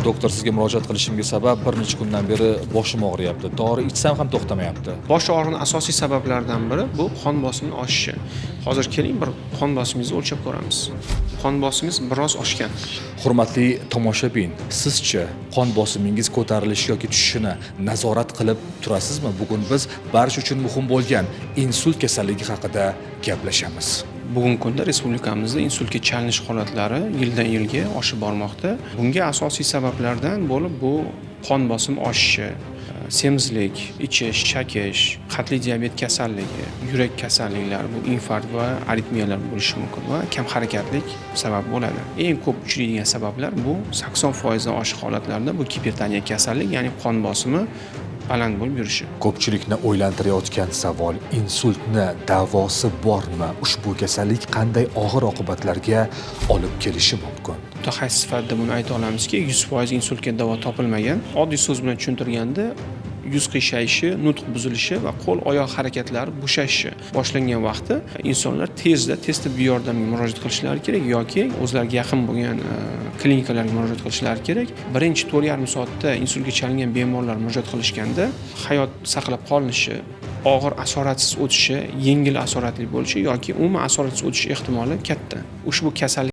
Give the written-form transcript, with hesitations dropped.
Doktor, sizga murojaat qilishimga sabab bir necha kundan beri boshim og'riyapti. Dori ichsam ham to'xtamayapti. Bosh og'rig'ini asosiy sabablaridan biri bu qon bosimining oshishi. Hozir keling, bir qon bosimingizni o'lchab ko'ramiz. Qon bosimingiz biroz oshgan. Hurmatli tomoshabin, sizchi qon bosimingiz ko'tarilishi yoki tushishini nazorat qilib turasizmi? Bugun biz barcha uchun muhim bo'lgan insult kasalligi haqida gaplashamiz. Bugungi kunda respublikamizda insultga chalinish holatlari yildan yilga oshib bormoqda. Bunga asosiy sabablardan bo'lib bu qon bosimi oshishi, semizlik, ichish, chakish, qandli diabet kasalligi, yurak kasalliklari, bu infarkt va aritmiyalar bo'lishi mumkin va kam harakatlik sabab bo'ladi. Eng ko'p uchraydigan sabablar bu 80% dan oshiq holatlarda bu gipertoniya kasallik, ya'ni qon bosimi baland bo'lib yurishi. Ko'pchilikni o'ylantirayotgan savol: insultni davosi bormi? Ushbu kasallik qanday og'ir oqibatlarga olib kelishi mumkin? Mutaxassis sifatida buni ayta olamizki, 100% insultga davo topilmagan. Oddiy so'z bilan tushuntirganda, yuz qiyshayishi, nutq buzilishi va qo'l oyoq harakatlari bo'shashishi boshlangan vaqtda insonlar tezda tez tibbiy yordamga murojaat qilishlari kerak yoki o'zlariga yaqin bo'lgan klinikalarga murojaat qilishlari kerak. Birinchi 4,5 soatda insultga chalingan bemorlar murojaat qilishganda hayot saqlab qolinishi, og'ir asoratsiz o'tishi, yengil asoratli bo'lishi yoki umuman asoratsiz o'tish ehtimoli katta. Ushbu kasallik